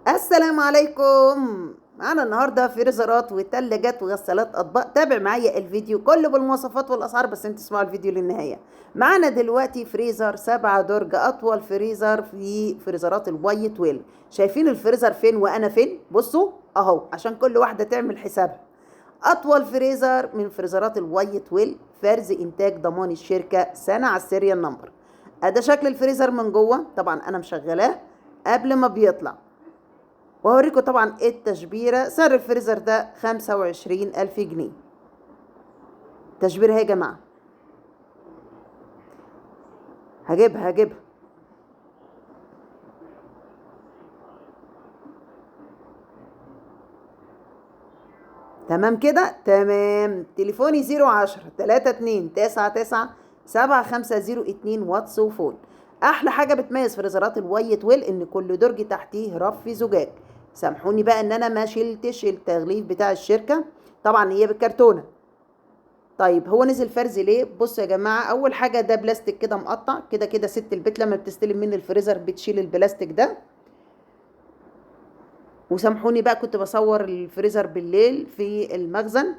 السلام عليكم. معانا النهارده فريزرات وثلاجات وغسالات اطباق. تابع معايا الفيديو كله بالمواصفات والاسعار، بس انت اسمعوا الفيديو للنهاية. معانا دلوقتي فريزر 7 درج، اطول فريزر في فريزرات الوايت ويل. شايفين الفريزر فين وانا فين؟ بصوا اهو عشان كل واحدة تعمل حسابها. اطول فريزر من فريزرات الوايت ويل، فرز انتاج ضمان الشركة سنة على ال serial number. ادي شكل الفريزر من جوه، طبعا انا مشغلاه قبل ما بيطلع، وهوريكم طبعا التشبيره. سعر الفريزر ده 25,000 جنيه. تشبيره اهي يا جماعة، هجيبها. تمام كده؟ تمام. تليفوني 010 32 99 7502 واتس و phone. احلى حاجة بتميز فريزرات الوايت ويل ان كل درج تحتيه رف زجاج. سامحوني بقى ان انا ما شلتش التغليف بتاع الشركة، طبعا هي بالكرتونه. طيب هو نزل فرز ليه؟ بصوا يا جماعة، اول حاجة ده بلاستيك كده مقطع كده كده، ست البيت لما بتستلم مني الفريزر بتشيل البلاستيك ده. وسامحوني بقى كنت بصور الفريزر بالليل في المخزن،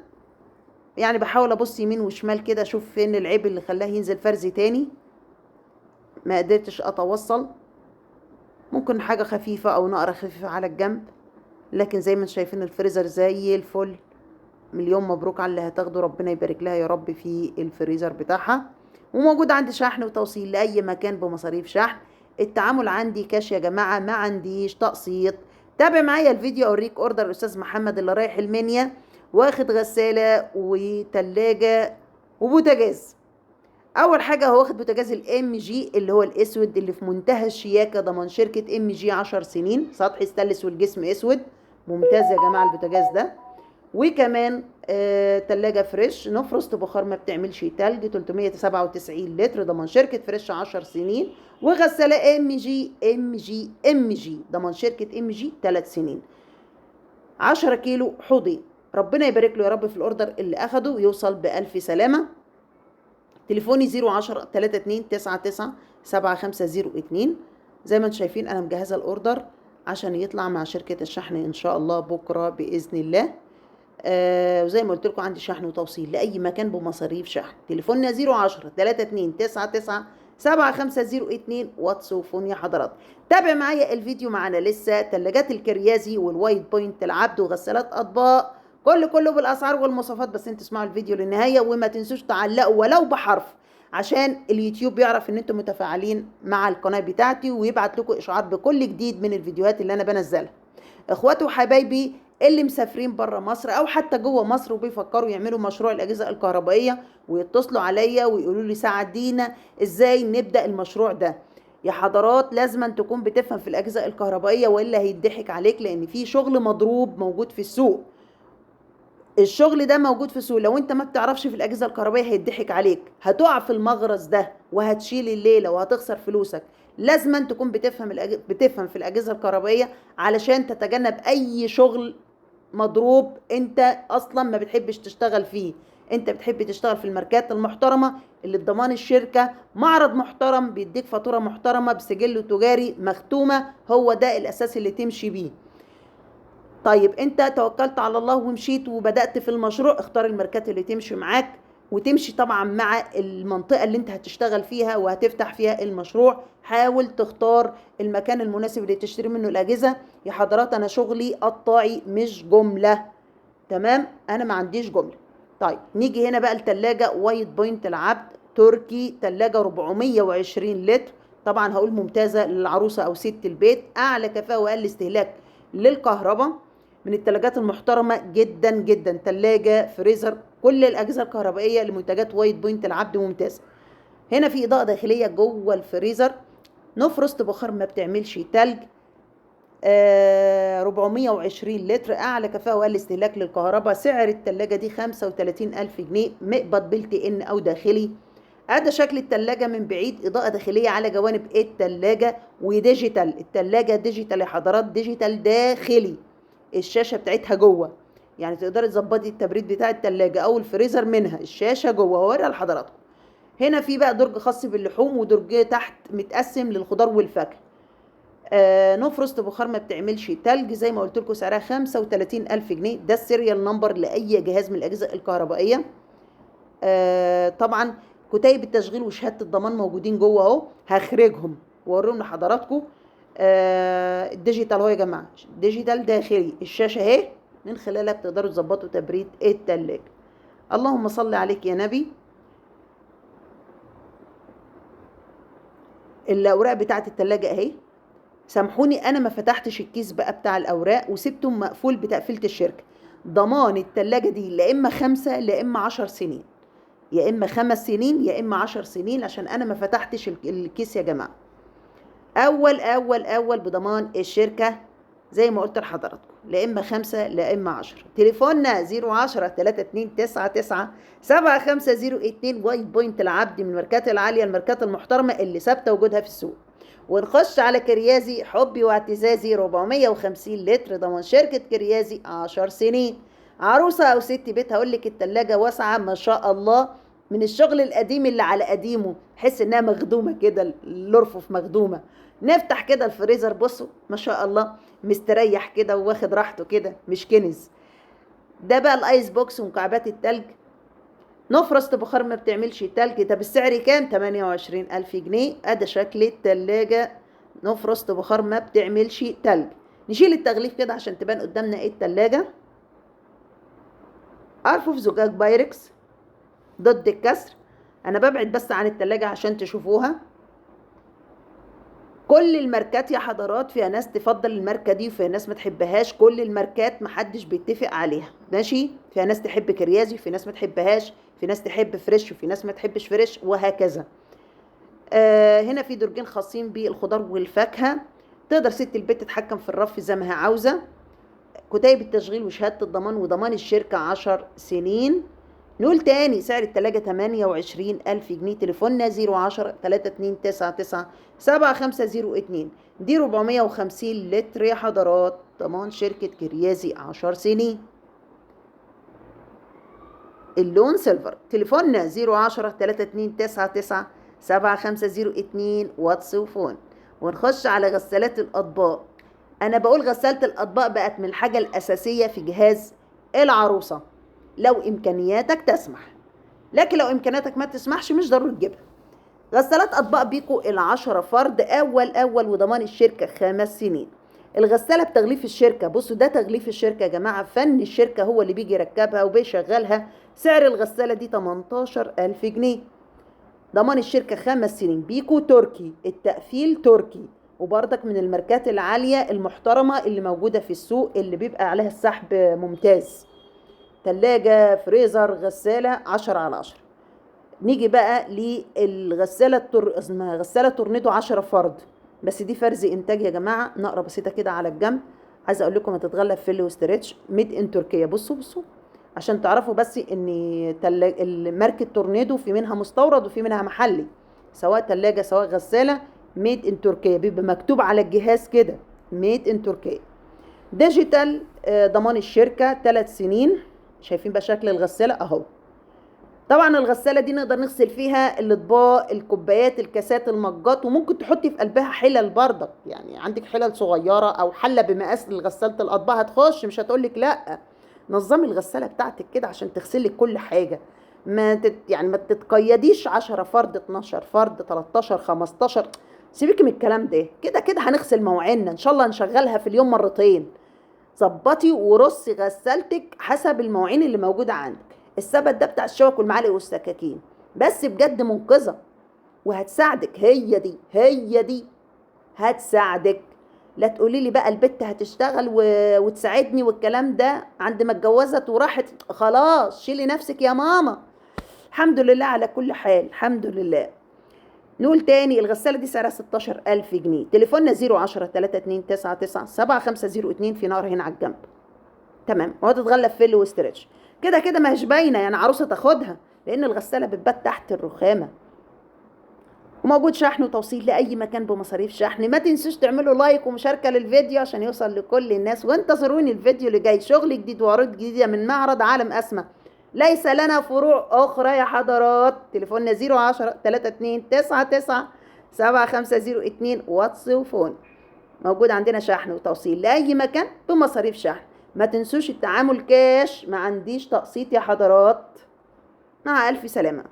يعني بحاول ابص يمين وشمال كده اشوف فين العيب اللي خلاه ينزل فرز تاني، ما قدرتش اتوصل. ممكن حاجة خفيفة او نقره خفيفة على الجنب، لكن زي ما انتم شايفين الفريزر زي الفل. مليون مبروك على اللي هتاخده، ربنا يبارك لها يا رب في الفريزر بتاعها. وموجود عندي شحن وتوصيل لاي مكان بمصاريف شحن. التعامل عندي كاش يا جماعة، ما عنديش تقسيط. تابع معايا الفيديو اوريك order الاستاذ محمد اللي رايح المنيا، واخد غسالة وتلاجه وبوتاجاز. اول حاجة هو واخد بوتاجاز الام جي اللي هو الاسود اللي في منتهى الشياكه، ضمان شركة ام جي 10 سنين، سطح ستانلس والجسم اسود، ممتاز يا جماعة البوتاجاز ده. وكمان تلاجة فريش no frost بخار ما بتعملش تلج، 397 لتر، ضمان شركة فريش 10 سنين. وغسالة ام جي ام جي ام جي، ضمان شركة ام جي 3 سنين، 10 كيلو حوضي. ربنا يبارك له يا رب في ال order اللي اخده، يوصل بألف سلامة. تليفوني 010 32 99 7502. زي ما انتم شايفين انا مجهزة ال order عشان يطلع مع شركة الشحن ان شاء الله بكرة بإذن الله. وزي ما قلت لكم عندي شحن وتوصيل لاي مكان بمصاريف شحن. تليفوننا 010 32 99 7502 واتس و phone يا حضرات. تابع معايا الفيديو، معانا لسه تلاجات الكريازي والوايت بوينت العبد وغسالات اطباق، كله بالاسعار والمواصفات. بس انتوا اسمعوا الفيديو للنهاية وما تنسوش تعلقوا ولو بحرف عشان اليوتيوب يعرف ان انتم متفاعلين مع القناة بتاعتي ويبعت لكم اشعار بكل جديد من الفيديوهات اللي انا بنزلها. اخواتي وحبايبي اللي مسافرين بره مصر او حتى جوه مصر وبيفكروا يعملوا مشروع الاجهزة الكهربائية ويتصلوا عليا ويقولوا لي ساعدينا ازاي نبدا المشروع ده، يا حضرات لازم أن تكون بتفهم في الاجهزة الكهربائية والا هيضحك عليك، لان في شغل مضروب موجود في السوق. الشغل ده موجود في السوق، لو انت ما بتعرفش في الاجهزة الكهربائية هيضحك عليك، هتقع في المغرز ده وهتشيل الليلة وهتخسر فلوسك. لازم أن تكون بتفهم في الاجهزة الكهربائية علشان تتجنب اي شغل مضروب انت اصلا ما بتحبش تشتغل فيه. انت بتحب تشتغل في الماركات المحترمة اللي بضمان الشركة، معرض محترم بيديك فاتورة محترمه بسجل تجاري مختومه، هو ده الاساس اللي تمشي بيه. طيب انت توكلت على الله ومشيت وبدأت في المشروع، اختار الماركات اللي تمشي معاك وتمشي طبعا مع المنطقة اللي انت هتشتغل فيها وهتفتح فيها المشروع. حاول تختار المكان المناسب اللي تشتري منه الأجهزة. يا حضرات انا شغلي قطاعي مش جملة، تمام؟ انا ما عنديش جملة. طيب نيجي هنا بقى التلاجة وايت بوينت العبد تركي، تلاجة 420 لتر، طبعا هقول ممتازة للعروسة او ست البيت، اعلى كفاءة واقل استهلاك للكهرباء، من التلاجات المحترمة جدا جدا. تلاجة، فريزر، كل الأجهزة الكهربائية لمنتجات وايت بوينت العبد ممتازة. هنا في إضاءة داخلية جوه الفريزر، no frost بخار ما بتعملش تلج، 420 لتر، أعلى كفاءة وأقل استهلاك للكهرباء. سعر التلاجة دي 35,000 جنيه، مقبض built in أو داخلي. ادي شكل التلاجة من بعيد، إضاءة داخلية على جوانب التلاجة و digital. التلاجة digital يا حضرات، digital داخلي، الشاشة بتاعتها جوه، يعني تقدري تظبطي التبريد بتاع التلاجة او الفريزر منها، الشاشة جوه. هوريها لحضراتكم. هنا في بقى درج خاص باللحوم ودرج تحت متقسم للخضار والفاكهة. No frost بخار ما بتعملش تلج، زي ما قلت لكم سعرها 35000 جنيه. ده ال serial number لاي جهاز من الاجهزة الكهربائية. طبعا كتيب التشغيل وشهادة الضمان موجودين جوه اهو، هخرجهم واوريهم لحضراتكم. ال digital اهو يا جماعة، digital داخلي، الشاشة اهي من خلالها بتقدروا تظبطوا تبريد التلاجة. اللهم صل عليك يا نبي. الاوراق بتاعه التلاجة اهي. سامحوني انا ما فتحتش الكيس بقى بتاع الاوراق وسبته مقفول بتقفيله الشركة. ضمان التلاجة دي لا اما 5 لا اما 10 سنين، يا اما 5 سنين يا اما 10 سنين، عشان انا ما فتحتش الكيس يا جماعة. اول اول اول بضمان الشركة زي ما قلت لحضراتكم، لا اما 5 لا اما 10. تليفوننا 010 3299 7502. وايت بوينت العبد من الماركات العالية، الماركات المحترمة اللي ثابتة وجودها في السوق. ونخش على كريازي حبي واعتزازي، 450 لتر، ضمان شركة كريازي 10 سنين. عروسه او ست بيت هقول لك التلاجة واسعة ما شاء الله، من الشغل القديم اللي على قديمة، حس انها مخدومة كده، الارفف مخدومة. نفتح كده الفريزر، بصوا ما شاء الله مستريح كده وواخد راحته كده، مش كنز. ده بقى ال ice box ومكعبات التلج. no frost بخار ما بتعملش تلج. طب السعر كام؟ 28000 جنيه. ادي شكل التلاجة، no frost بخار ما بتعملش تلج. نشيل التغليف كده عشان تبان قدامنا ايه التلاجة. ارفف زجاج بايركس ضد الكسر. انا ببعد بس عن التلاجة عشان تشوفوها. كل الماركات يا حضرات فيها ناس تفضل الماركة دي وفيها ناس ما تحبهاش. كل الماركات محدش بيتفق عليها، ماشي؟ فيها ناس تحب كريازي وفي ناس ما تحبهاش، في ناس تحب فريش وفي ناس ما تحبش فريش، وهكذا. هنا في درجين خاصين بالخضار والفاكهة، تقدر ست البيت تتحكم في الرف زي ما هي عاوزة. كتيب التشغيل وشهادة الضمان وضمان الشركة 10 سنين. نقول تاني سعر التلاجة 28000 جنيه. تليفوننا 010 3299 7502. دي 450 لتر يا حضرات، ضمان شركة كريازي 10 سنين. اللون silver. تليفوننا 010 3299 7502، واتس و phone. ونخش على غسالات الأطباق. أنا بقول غسالة الأطباق بقت من الحاجة الأساسية في جهاز العروسة لو إمكانياتك تسمح، لكن لو إمكانياتك ما تسمحش مش ضروري تجيبها. غسالات أطباق بيكو 10 فرد أول أول، وضمان الشركة 5 سنين. الغسالة بتغليف الشركة، بصوا ده تغليف الشركة يا جماعة، فن الشركة هو اللي بيجي يركبها وبيشغلها. سعر الغسالة دي 18000 جنيه، ضمان الشركة 5 سنين. بيكو تركي، التقفيل تركي، وبرضك من الماركات العالية المحترمة اللي موجودة في السوق، اللي بيبقى عليها السحب ممتاز. تلاجة، فريزر، غسالة 10 على 10. نيجي بقى للغسالة اسمها غسالة تورنيدو 10 فرد، بس دي فرز انتاج يا جماعة. نقرة بسيطة كده على الجنب، عايزة اقول لكم هتتغلف fill و stretch، made in تركيا. بصوا بصوا عشان تعرفوا بس ان ماركة تورنيدو في منها مستورد وفي منها محلي، سواء تلاجة سواء غسالة made in تركيا، بيبقى مكتوب على الجهاز كده made in تركيا. digital، ضمان الشركة 3 سنين. شايفين بقى شكل الغسالة اهو. طبعا الغسالة دي نقدر نغسل فيها الاطباق، الكوبايات، الكاسات، المجات، وممكن تحطي في قلبها حلل بردك، يعني عندك حلل صغيرة او حلة بمقاس لغسالة الاطباق هتخش، مش هتقولك لا. نظمي الغسالة بتاعتك كده عشان تغسلك كل حاجة، ما يعني ما تتقيديش 10 فرد، 12 فرد، 13، 15، سيبك من الكلام ده. كده كده هنغسل مواعيننا ان شاء الله، نشغلها في اليوم مرتين. ظبطي ورصي غسالتك حسب المواعين اللي موجودة عندك. السبت ده بتاع الشوك والمعالق والسكاكين، بس بجد منقذة وهتساعدك. هي دي هي دي هتساعدك. لا تقولي لي بقى البت هتشتغل وتساعدني والكلام ده، عند ما اتجوزت وراحت خلاص شيلي نفسك يا ماما. الحمد لله على كل حال، الحمد لله. نقول تاني الغسالة دي سعرها 16000 جنيه. تليفوننا 010 3299 7502، في نار هنا على الجنب. تمام، وهتتغلف fill و stretch. كده كده ما هيش باينة، يعني عروسه تاخدها، لان الغسالة بتبات تحت الرخامه. وموجود شحن وتوصيل لاي مكان بمصاريف شحن. ما تنسوش تعملوا like ومشاركة للفيديو عشان يوصل لكل الناس، وانتظروني الفيديو اللي جاي، شغل جديد وعروض جديدة من معرض عالم اسمى. ليس لنا فروع اخرى يا حضرات. تليفوننا 010 3299 7502، واتس و phone. موجود عندنا شحن وتوصيل لاي مكان بمصاريف شحن. ما تنسوش التعامل كاش، ما عنديش تقسيط يا حضرات. مع الف سلامه.